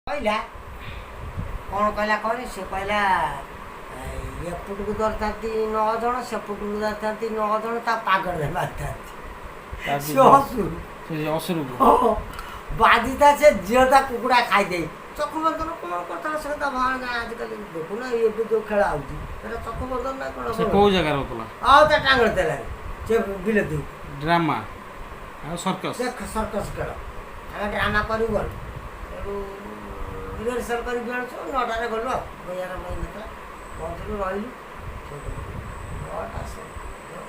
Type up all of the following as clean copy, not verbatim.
କହିଲା କ'ଣ କହିଲା କହନି। ସେ କହିଲା, ଏପଟକୁ ଧରିଥାନ୍ତି 9 ଜଣ, ସେପଟକୁ ଧରିଥାନ୍ତି 9 ଜଣ, ତା ପାଗଳରେ ମାରିଥାନ୍ତି। ସେ ଅସୁର। ସେ ଅସୁରକୁ। ହଁ, ବାଜିତା ସେ ଝିଅ ତା କୁକୁଡ଼ା ଖାଇଦେଇ ଚକ୍ଷୁବନ୍ଧନ କ'ଣ କରିଥିଲା ସେ କଥା ଭାବନା। ଆଜିକାଲି ଦେଖୁନ, ଏବେ ଯୋଉ ଖେଳ ହଉଛି ସେଟା ଚକ୍ଷୁବନ୍ଧନ ନା କ'ଣ? ସେ କୋଉ ଜାଗାରେ ହଉଥିଲା? ଆଉ ତା ଟାଙ୍ଗଳ ଦେଲାନି ସେ ବିଲତି। ଡ୍ରାମା ଆଉ ସର୍କସ। ସେ ସର୍କସ ଖେଳ। ଆମେ ଡ୍ରାମା କରିବୁ ଗଲୁ, ତେଣୁ ରିହର୍ସାଲ କରିକି ଆଣୁଛୁ। 9ଟାରେ ଗଲୁ, ଆଉ ବଜାର ନଥିଲା। ପହଞ୍ଚିଲୁ, ରହିଲୁ। ସେଠୁ 9ଟା ସେ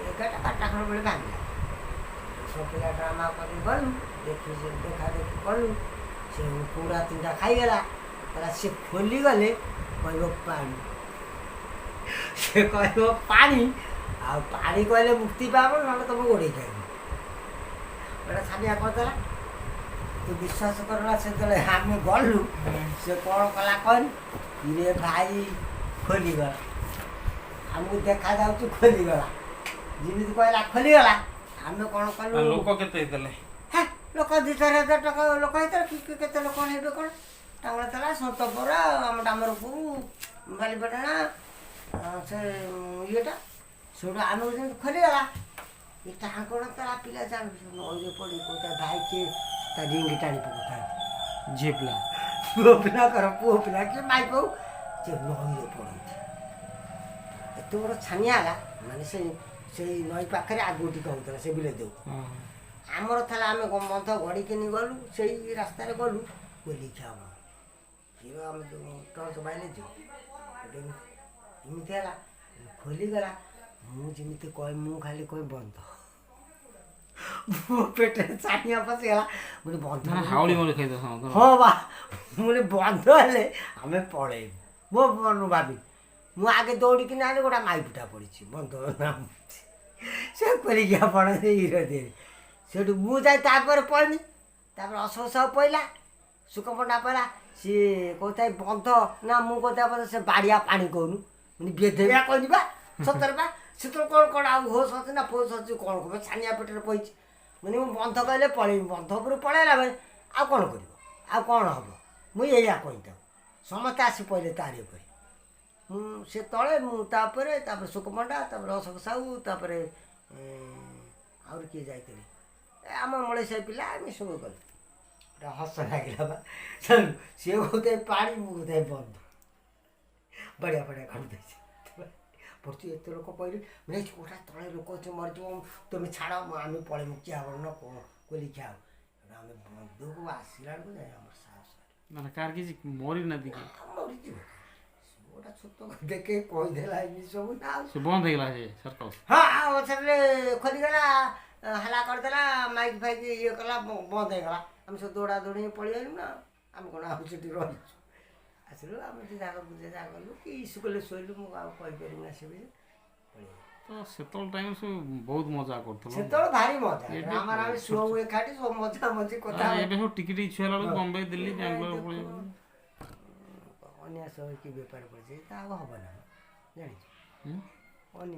11ଟା 12ଟା ଖଣ୍ଡ ବେଳେ ଭାଙ୍ଗିଲା। ସବୁ ପିଲା ଡ୍ରାମା କରି ଗଲୁ, ଦେଖି ଦେଖା ଦେଖି କଲୁ। ସେ କୁକୁଡ଼ା ତିନିଟା ଖାଇଗଲା। କହିଲା, ସେ ଖୋଲିଗଲେ କହିବ ପାଣି, ସେ କହିବ ପାଣି, ଆଉ ପାଣି କହିଲେ ମୁକ୍ତି ପାଇବ, ନହେଲେ ତମକୁ ଗୋଡ଼େଇ ଖାଇବ। ଗୋଟେ ଛାନିଆ କରିଦେଲା। ତୁ ବିଶ୍ୱାସ କରନା, ସେତେବେଳେ ଆମେ ଗଲୁ, ସେ କ'ଣ କଲା କହନି। ଇରେ ଭାଇ, ଖୋଲିଗଲା, ଆମକୁ ଦେଖାଯାଉଛି ଖୋଲିଗଲା। ଯେମିତି କହିଲା ଖୋଲିଗଲା, ଆମେ କ'ଣ କଲୁ? ଲୋକ କେତେ ହେଇଥିଲେ? ହେ, ଲୋକ 2-4 ହଜାର ଟଙ୍କା ଲୋକ ହେଇଥିଲେ କି କି କେତେ ଲୋକ ହେବେ କ'ଣ। ଟାଙ୍ଗଳ ଥିଲା, ସନ୍ତପୁର, ଆମ ଡାମରପୁର, ବାଲିପାଟଣା, ସେ ଇଏଟା। ସେଠୁ ଆମକୁ ଯେମିତି ଖୋଲିଗଲା, ଏ ଟାଙ୍ଗଳ ଥିଲା, ପିଲା ଜାଣୁ ନଈରେ ପଡ଼ି କହୁଥାଏ, ଭାଇ, କିଏ ତା ରିଙ୍ଗ ଟାଣି ପକାଉଥାନ୍ତି। ଝିଅ ପିଲା? ପୁଅ ପିଲାଙ୍କର, ପୁଅ ପିଲା କି ମାଇପ ହଉ, ସେ ନଈରେ ପଡ଼ନ୍ତି। ଏତେ ବଡ଼ ଛାନିଆ ହେଲା। ମାନେ ସେ ସେଇ ନଈ ପାଖରେ ଆଗକୁ ଟିକେ ହଉଥିଲା ସେ ବିଲ ଦେଉ। ଆମର ଥିଲା, ଆମେ ବନ୍ଧ ଗଡ଼ିକିନି ଗଲୁ, ସେଇ ରାସ୍ତାରେ ଗଲୁ। ଖୋଲିକି ଆମ ହିରୋ, ଆମେ ଯେଉଁ ଟର୍ଚ୍ଚ ମାଇଲେ ଯିବ। ସେଠୁ ଏମିତି ହେଲା, ଖୋଲିଗଲା। ମୁଁ ଯେମିତି କହେ, ମୁଁ ଖାଲି କହେ ବନ୍ଧ। ମୋ ପେଟରେ ଛାନିଆ ପଶିଗଲା। ମୁଁ କହିଲି, ବନ୍ଧ ମାନେ ହେଲେ ହାଉଳି ମାଉଳି ଖାଇଦେବ ସମସ୍ତେ। ହଁ ବା, ମୁଁ କହିଲି ବନ୍ଧ ହେଲେ ଆମେ ପଳେଇବୁ। ମୋ ମନୁ ଭାବି ମୁଁ ଆଗେ ଦୌଡ଼ିକିନା ଆଇଲି, ଗୋଟେ ମାଇପୁଟା ପଡ଼ିଛି ବନ୍ଧ ନାମ। ସେ କରିକି ଆପଣ ସେ ହିରୋ ଦେଲେ। ସେଠୁ ମୁଁ ଯାଇ ତାପରେ ପଡ଼ିଲି। ତାପରେ ଅଶୋକ ସାହୁ ପଇଲା, ସୁଖ ପଣ୍ଡା ପଇଲା। ସିଏ କହୁଥାଏ ବନ୍ଧ ନା, ମୁଁ କହୁଥାଏ ବନ୍ଧ। ସେ ବାଡ଼ିଆ ପାଣି କହୁନୁ ମାନେ ବେଧେଇଆ କହିଲି ବା, ସତରେ ବା। ସେତେବେଳେ କ'ଣ କ'ଣ ଆଉ ହୋସ ଅଛି ନା ଫୋସ ଅଛି, କ'ଣ କହିବ? ଛାନିଆ ପେଟରେ ପଇଛି। ମାନେ ମୁଁ ବନ୍ଧ କହିଲେ ପଳେଇବି, ବନ୍ଧ ଉପରୁ ପଳେଇଲା ବେଳେ ଆଉ କ'ଣ କରିବ, ଆଉ କ'ଣ ହେବ? ମୁଁ ଏଇଆ କହିଥାଉ। ସମସ୍ତେ ଆସି ପଇଲେ ତାରି ଉପରେ, ମୁଁ ସେ ତଳେ, ମୁଁ ତାପରେ, ତାପରେ ସୁଖ ପଣ୍ଡା, ତାପରେ ଅଶୋକ ସାହୁ, ତାପରେ ଆହୁରି କିଏ ଯାଇଥିଲେ, ଏ ଆମ ମଳେଇ ପିଲା, ଆମେ ସବୁ ଗଲୁ। ଗୋଟେ ହସ ଲାଗିଲା ବା। ସିଏ କହୁଥାଏ ପାଣି, ମୁଁ କହୁଥାଏ ବନ୍ଧ। ବଢ଼ିଆ ବଢ଼ିଆ କରିଦେଇଛି ପଡ଼ୁଛି। ଏତେ ଲୋକ ପଇଲେ, ମାନେ ଗୋଟା ତଳେ ଲୋକ ଅଛି, ମରିଯିବ, ତୁମେ ଛାଡ଼, ଆମେ ପଳେଇବୁ। କିଏ ହବ ନା କ'ଣ କୋଲି ଖିଆ ହବ। ଆମେ ବନ୍ଧକୁ ଆସିଲା ବେଳକୁ ଯାଇ ଆମର ସାହସ। ମାନେ କାହାର କିଛି ମରି ନାହାନ୍ତି କି? ମରିଯିବ ଗୋଟା ଛୋଟ ଦେଖେ କହିଦେଲା ଏମିତି ସବୁ ନା ଆଉ। ସେ ବନ୍ଦ ହେଇଗଲା ସେ ସର୍କସ? ହଁ, ଆଉ ସେତେବେଳେ ଖୋଲିଗଲା, ହାଲା କରିଦେଲା, ମାଇକ୍ ଫାଇକ୍ ଇଏ କଲା, ବନ୍ଦ ହେଇଗଲା। ଆମେ ସବୁ ଦୌଡ଼ା ଦୌଡ଼ି ପଳେଇ ଆଇଲୁ ନା, ଆମେ କ'ଣ ଆଉ ସେଠି ରହିଛୁ? ଆସିଲୁ ଆମେ ଯାହା କଲୁ, ଯାହା କଲୁ କି ସ୍କୁଲରେ ଶୋଇଲୁ, ମୁଁ ଆଉ କହିପାରିବି ନା ସେ ବିଷୟରେ। ପଳେଇ ଆଇଲୁ। ତ ସେତେବେଳେ ଟାଇମ୍ ସବୁ ବହୁତ ମଜା କରୁଥିଲ। ସେତେବେଳେ ଭାରି ମଜା। ଏବେ ଆମର ଆମେ ଶୋଉ ଏକାଠି, ସବୁ ମଜା ମଜି କଥା। ଏବେ ସବୁ ଟିକେ ଟିକେ ଛୁଆ ହେଲା ବେଳକୁ ବମ୍ବେ, ଦିଲ୍ଲୀ, ବାଙ୍ଗଲୋର ପଳେଇ। ଅନ୍ୟାସ କି ବେପାର ପଡ଼ିଛି, ତା ଆଉ ହବ ନା ଜାଣିଛୁ। ହୁଁ? ଅନି